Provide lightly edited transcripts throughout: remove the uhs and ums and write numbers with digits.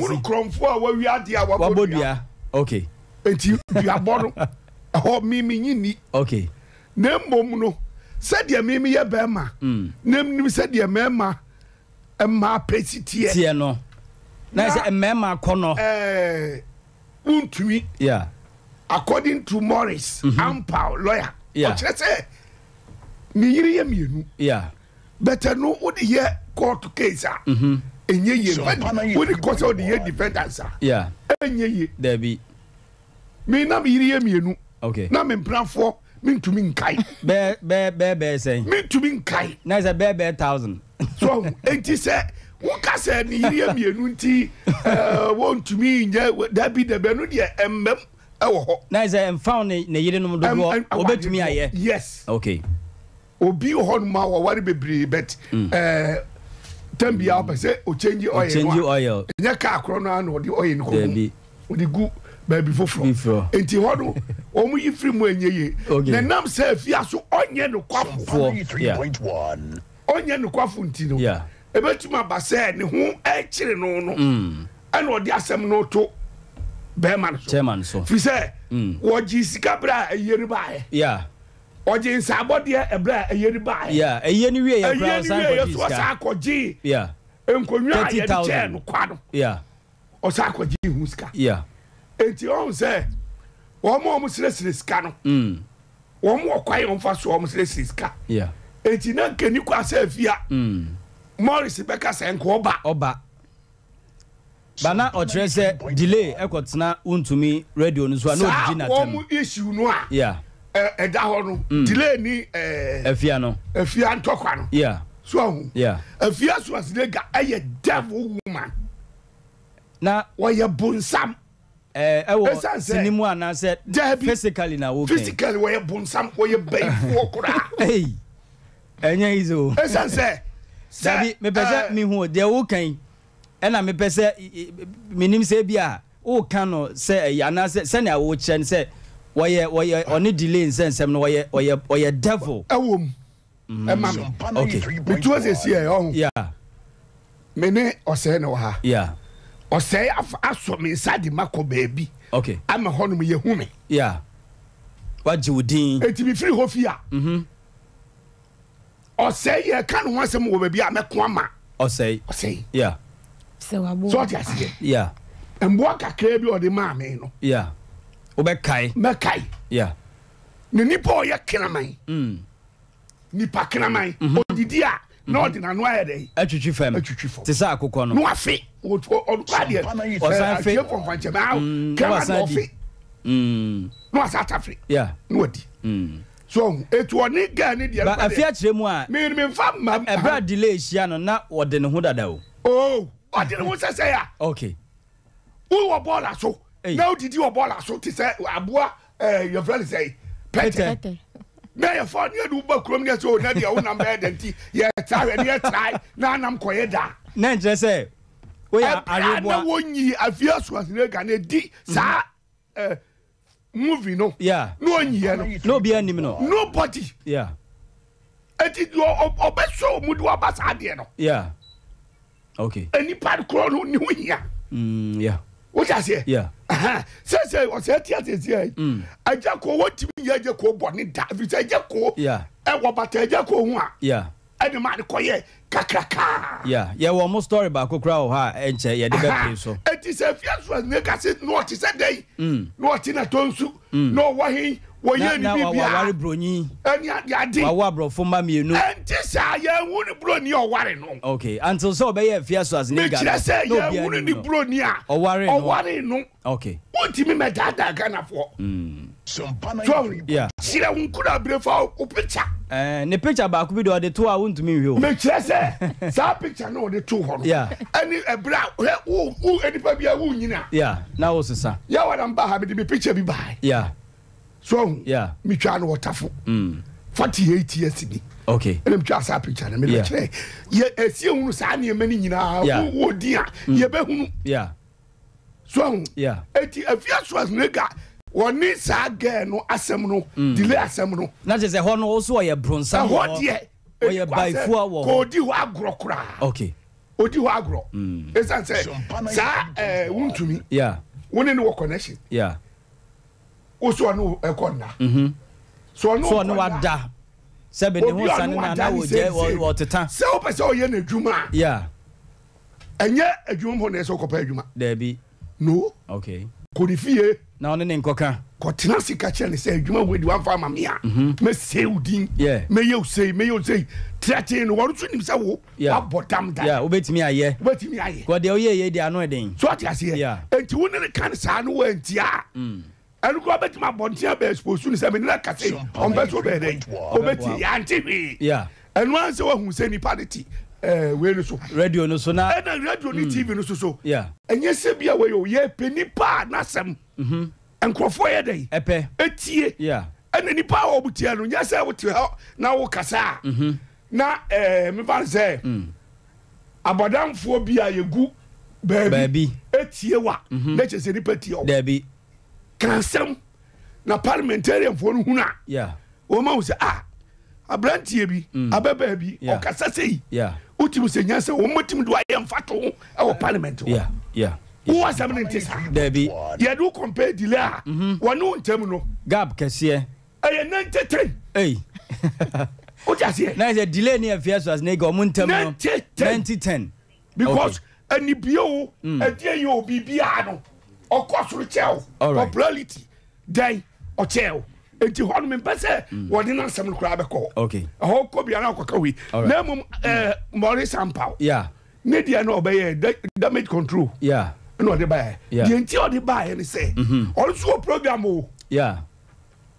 Yɛhunu korɔmfoɔ a wawi adeɛ a wabɔ dua. Okay. Nti duabɔ no ɛhɔ mi mi nyi ni. Okay. Na mmom no sɛdeɛ mi mi yɛ bɛrima. Na nim sɛdeɛ mmarima mmaa pɛ si teɛ. Teɛ no. Na sɛ mmarima kɔ no. Ɛɛ wontumi. Yeah. According to Morris mm -hmm. Ampaw lawyer. Yeah. Ɔkyerɛ sɛ ne yere yɛ mmienu. Yeah. But ɛno wode yɛ court case a ɛnyɛ yie. Wode kɔ sɛ wode yɛ defendants a ɛnyɛ yie. Dabi. Me na me yere yɛ mmienu. Okay. Na me mpenafoɔ mentumi nkae. Bɛɛ bɛɛ bɛɛ bɛɛ sɛn. Mentumi nkae. Na sɛ bɛɛ bɛɛ thousand. So enti sɛ woka sɛ ne yere yɛ mmienu nti ɛɛ wɔntumi nyɛ dabi dabi ɛno deɛ ɛmmam ɛwɔ hɔ. Na sɛ nfa ne ne yerenom dodoɔ obetumi ayɛ. Yes. Okay. Obi wɔ hɔnom a wɔware bebree but ɛɛ tɛm bia ɔpɛ sɛ ɔchange oil no a ɛnyɛ kaa korɔ no ara na ɔde oil no kɔ gu ɔde gu baabi foforɔ nti hɔ no wɔn yi firi mu ɛnyɛ yie na nam sɛ afia so ɔnyɛ nokwafo ɔnyɛ nokwafo nti no ebetumi aba sɛ ne ho ɛkyere no no ɛna ɔde asɛm no to bɛrima no so firi sɛ wɔgye sika berɛ a ɛyie no baeɛ. Ɔgyee nsaabɔdeɛ ɛberɛ a ɛyɛ no baeɛ. Yeah, ɛyɛ no wieɛ koraa ɔsan kɔgyee sika. Ɛyɛ no wieɛ so ɔsan kɔgyee. Yeah. Nkonnwa a yɛde kyɛɛ no kwa no. Yeah. Ɔsan kɔgyee ho sika. Yeah. Enti ɔhu sɛ wɔn a wɔsrɛsrɛ sika no. Mm. Wɔn wɔ kwan wɔn fa so wɔn srɛsrɛ sika. Yeah. Enti na nkeni kɔ asɛ afia. Mm. Morris bɛka sɛ nka ɔba. Ɔba. Ba na ɔkyerɛ sɛ delay ɛkɔ tena wontumi radio no so a na odidi n'atɛm. Saa wɔn issue no a yeah. ɛda hɔ no mm. delay ni ɛɛ. Afia no. Afia ntɔkwa no. Yeah. So ahu. Yeah. Afia Schwarzenegger ɛyɛ devil woman. Na. Wɔyɛ bonsam. Ɛɛ ɛwɔ sini mu anaasɛ. Dabi. Physically na wo kɛn. Physically wɔyɛ bonsam wɔyɛ bɛyifoɔ koraa. Hey. Ɛnyɛ easy o. Esan sɛ. Dabi mepɛ sɛ mihu deɛ wo kɛn. Ɛna mepɛ sɛ menim sɛ ebi a woka no sɛ ɛyɛ anaasɛ sɛnea wokyerɛ no sɛ wɔyɛ wɔyɛ ɔne delay nsɛnsɛm no wɔyɛ wɔyɛ wɔyɛ devil. Ɛwɔ mu ɛma me. Okay. Metu ase si ɛ ɔho. Yeah. Me ne ɔsɛe na wɔ ha. Yeah. Ɔsɛe asɔ me nsa de ma kɔ baabi. Okay. Ama hɔnom yɛhu me. Yeah. Wagye wo din. Eti me firi hɔ fi a. Mhm. Ɔsɛe yɛ ka ne ho asɛm wɔ baabi a mɛko ama. Ɔsɛe. Ɔsɛe. Yeah. Sɛ waboa. Sɛ ɔte aseɛ. Yeah. Mboa kakraa bi ɔde maa me no. Yeah. Wobɛkae. Mɛkae. Yeah. Ne nipa ɔyɛ kraman. Mm. Nipa kraman. Mm -hmm. Odidi a na ɔde n'ano ayɛ dɛ. Atwitwi fam. Atwitwi fam. Te sɛ akokɔ no. Na wafe. Ɔno kora deɛ. Ɔsan fe. Atie pɔnfankyɛm. Awo. Kraman deɛ ɔfe. Na wasa atafe. Yeah. Na wadi. So ɔho etu ɔne girl ne deɛ. Ba afi akyerɛ mu a. Me me nfa mma. Ɛbrɛ a delay hyia no na ɔde ne ho dada o. Oh ɔde ne ho sɛsɛ ya. Okay. Wo wɔ bɔɔla so. Na odidi wɔ bɔɔla so te sɛ aboa ɛɛ yɛfrɛ ne sɛ pɛtɛ. Na yɛ fɔ ne yɛ de wo ba kurom ne yɛ sɛ o na deɛ wo nam bɛyɛ dɛ nti yɛ tra hwɛ ne yɛ tra na anam kɔyɛ da. Na nkyerɛ sɛ woyɛ areboa. Ɛbrɛ a na wɔnyi afia Schwarzenegger na edi saa. Eh, movie no. Yeah. No onyiɛ no. No obi anim no. Nobody. Yeah. Eti deɛ ɔbɛ so mu de waba saa deɛ no. Yeah. Okay. Nipa korɔ no ne ho hia. Yeah. O ti aseɛ. Yeah. Sɛ sɛ ɔsɛ ti aseɛ si yɛ. Agya ko wɔntumi nyɛ agya ko bɔ ne da efiri sɛ agya ko. Yeah. Ɛwɔ bata agya ko ho a. Yeah. Ɛna maa no kɔyɛɛ kakrakaa. Yeah, yɛwɔ ɔmo story baako koraa wɔ hɔ a ɛnkyɛ yɛde bɛpee so. Eti sɛ Afia Schwarzenegger se na ɔte sɛ dɛn, na ɔte Natonsu, na ɔwɔ he, wɔyɛɛ ne Na biribiara. waware bronyi. Ɛne ade ade. Wawo aborɔfo mma mmienu. Ɛnte saa, yɛnhu ne broni a ɔware no. Okay, until sɛ ɔbɛyɛ Afia Schwarzenegger no, Mekyerɛ sɛ na obiara yɛnhunu nim ne no. broni a Ɔwaree no. ɔwaree no. Okay. Wontumi mɛdaadaa Ghanafoɔ. So ahu? Yeah. Kyerɛ wo nkurabire fa wo picture. Eh, ne picture baako bi deɛ ɔde to a wontumi nhwɛ o. Mekyerɛ sɛ saa picture no ɔde to hɔ no. Yeah. Ɛne ɛberɛ a hwɛ wo wo nipa bi a wonyini a. Yeah, na wo sesa. Yeah, wɔn mba ha mede me picture bi baa. Yeah. So ahu? Yeah. Metwaa no wɔ Tafo. 48 years ni. Okay. Ɛna metwaa saa picture no mede Yeah. kyerɛ. Yɛ ɛsi ehunu saa nneɛma no nyinaa. Yeah. Wo wo din a yɛbɛhunu. Yeah. So ahu? Yeah. Eti Afia Schwarzenegger wɔne saa girl no asɛm no mm. delay asɛm no. Na kyerɛ sɛ hɔ no ɔso ɔyɛ bronsam wɔ hɔ. Ɛhɔ deɛ ɔyɛ baifoa wɔ hɔ. Kɔɔdi hɔ agorɔ koraa. Okay. Odi hɔ agorɔ. Ɛsiane sɛ saa ɛɛ wontumi. Wo ne no wɔ connection. Wo so ɔne wo ɛkɔ nna. So ɔne wo kɔ nna. Wada. Sɛbi ne ho sane na na wɔgya wɔteta. Sɛ wopɛ sɛ ɔyɛ n'adwuma a. Ɛnyɛ adwuma mu hɔ na ɛsɛ wokɔpɛ adwuma. Daabi. No. Okay. Kɔ ne fie. Na ɔne ne nkɔka. Kɔtena ase ka kyerɛ no sɛ adwuma wei de wamfa ama me a, mhm. mɛsɛe wo din. Mɛyɛ wo sei, mɛyɛ wo sei. Trɛtee no, wɔn nso nim sɛ wo wabɔ dam da. Wobɛtumi ayɛ. Wobɛtumi ayɛ. Kɔ deɛ woyɛ yɛ deɛ ano ɛden. So ɔte aseɛ. Enti wo ne ne ka no saa no wantia a. Mm. Ɛno koraa bɛtumi abɔnten abɛ expose no sɛ me ne no akasa yi, ɔmpɛ sɛ ɔbɛyɛ dɛn? Ɔbɛtie. Yɛante hwee. Ɛno ara sɛ wahu sɛ nipa no te eh, wei no so. Radio no so na. Ɛna radio ne TV no so so. Ɛnyɛ sɛ bi a wei o, yɛpɛ nipa a n'asɛm mhm. nkurɔfoɔ yɛ dɛn? Ɛpɛ. Ɛtie. Ɛna nipa a wɔn tie no, nyɛ sɛ wote hɔ na wokasa a. Mhm. Na ɛɛ eh, mefa no sɛ. Mm. Abɔdamfoɔ bi a yɛgu baabi etie wa mhm. na kyerɛ sɛ nipa tie ɔ. Daabi. Ka asɛm na parliamentarianfoɔ no hunu a wɔn ahu sɛ ah aberanteɛ bi mm. ababaa bi ɔkasa sei wotumi sɛ nya sɛ wɔn mɔtumi de wayɛ mfato ho ɛwɔ parliament hɔ wo asɛm no nte saa. Daabi. Yɛde wo compare delay a mhm. wɔne wo ntam no. Gap kɛseɛ. Ɛyɛ 90 10. Ei. Wote aseɛ? Na sɛ delay ne afia so asenega ɔmo ntam no. 90 10. 90 10. Because anibie o, ɛdeɛ yɛ o, biribiara no, ɔkɔ soro kyɛ o. Popularity dɛn ɔkyɛ o. Eti hɔ no mempɛ sɛ mm. wɔde n'asɛm no koraa bɛkɔ. Okay. Ɛhɔ kɔ biara ɔkɔka wei. Na mmom ɛɛ Maurice Ampaw. Yeah. Ne deɛ no ɔbɛyɛ damage control. Yeah. Ɛna ɔde baeɛ. Yeah. Deɛ nti ɔde baeɛ ne sɛ. Mm-hmm. Ɔno nso wɔ program o. Yeah.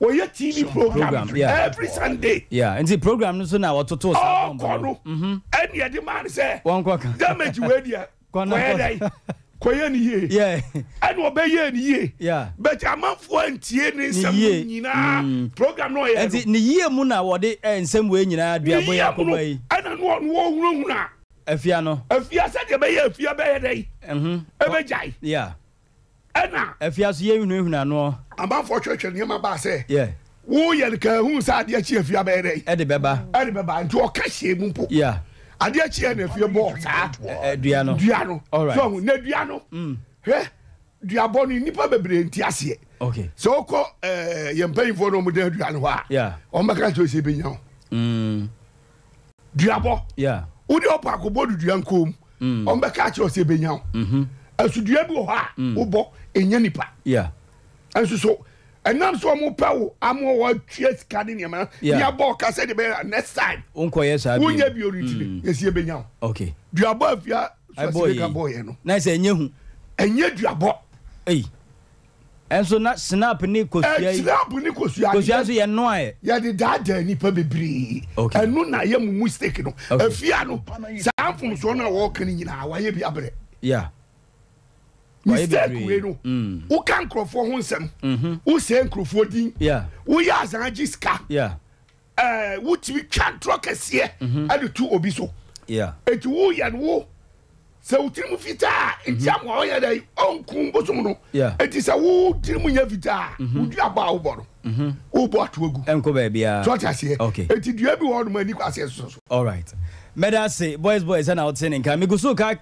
Wɔyɛ TV program, program yeah. every Sunday. Yeah. Nti program no so na wɔtoto saa bɔmb no. Ɔkɔ no. Mhm. Ɛne ɛde maa no sɛ. Wɔnkɔ ka. Damage wei deɛ. Kɔyɛ dɛ. Kɔyɛ ne yie. Yeah. Ɛna ɔbɛyɛ ne yie. Yeah. But amanfoɔ antie ne nsɛm no nyinaa. Mm. Program no ɔyɛ no. Nti ne yie mu na wɔde eh, nsɛm wei nyinaa duabɔ yi akɔba yi. Ɛna no ɔno wɔhunahuna. Afia no. Afia sɛdeɛ ɛbɛyɛ afia bɛyɛ dɛ. Mhm. Ɛbɛgyae. Yeah. Ɛna. Afia so yɛ nhunahuna noɔ. Amanfoɔ twerɛtwerɛ nneɛma baa sɛ. Yeah. Wo yɛ no kaa huu sɛ adeɛ kye afia bɛyɛ dɛn. Ɛde bɛba. Ɛde bɛba nti ɔka hyɛɛ mu mpo. Yeah. Adeɛ kyeɛ na afie bɔɔ saa. Ɛ dua no. Dua no. Alright. So ɔho na dua no. Mm. Hwɛ duabɔ no nnipa bebree nti aseɛ. Okay. Sɛ wokɔ ɛɛ yɛn mpanyinfoɔ na wɔn dan dua no hɔ a. Yeah. Wɔn bɛka kyerɛ sɛ ebenya wo. Mm. Duabɔ. Yeah. Wode ɔpɔ akɔbɔ do dua nkom. Mm. Wɔn bɛka akyerɛ sɛ ebenya wo. Mm-hmm. Ɛso dua bi wɔ hɔ a. Mm. Wobɔ enya nipa. Yeah. Ɛnso so ɛnam sɛ wɔn pɛ wo ama wɔatua sika ne nneɛma Yeah. ne abɔ ɔka sɛ de bɛyɛ next time. Wonkɔyɛ saa bio. Wonyɛ bio no ti Mm. yɛsi ebenya wo. Okay. Duabɔ afia Ɛbɔ suasire yi. ka bɔɔ yɛ no. Na sɛ ɛnyɛ hu. Ɛnyɛ duabɔ. Ei. Ɛnso na snap ne kosua yi. Snap ne kosua. Kosua nso yɛ noa ɛ. Yɛde daadaa nipa bebree. Okay. Ɛno na yɛ mu mistake no. Okay. Afia no, saa mfomsoɔ no a wɔreka no nyinaa wayɛ bi abrɛ. Yeah. Wayɛ Mistake bebree. wei no, Mm. woka nkurɔfoɔ ho nsɛm, Mhm. wosɛe nkurɔfoɔ din, Yeah. woyɛ azan gye sika. Yeah. Ɛɛ wotumi twa ntorɔ kɛseɛ mhm. de to obi so. Yeah. Eti woyɛ no wo sɛ wo tirim fitaa nti mhm. ama ɔyɛ dɛ ɔnku bosom no. Eti sɛ wo tirim nyɛ fitaa mhm. wo dua bɔ a wobɔ no mhm. wobɔ ato agu. Ɛnkɔ baabiara. So ɔte aseɛ. Okay. Eti dua bi wɔ hɔ nom ani kɔ aseɛ soso so. All right. Mɛda ase boys boys ɛna ɔte ne nka megu so ka ɛ.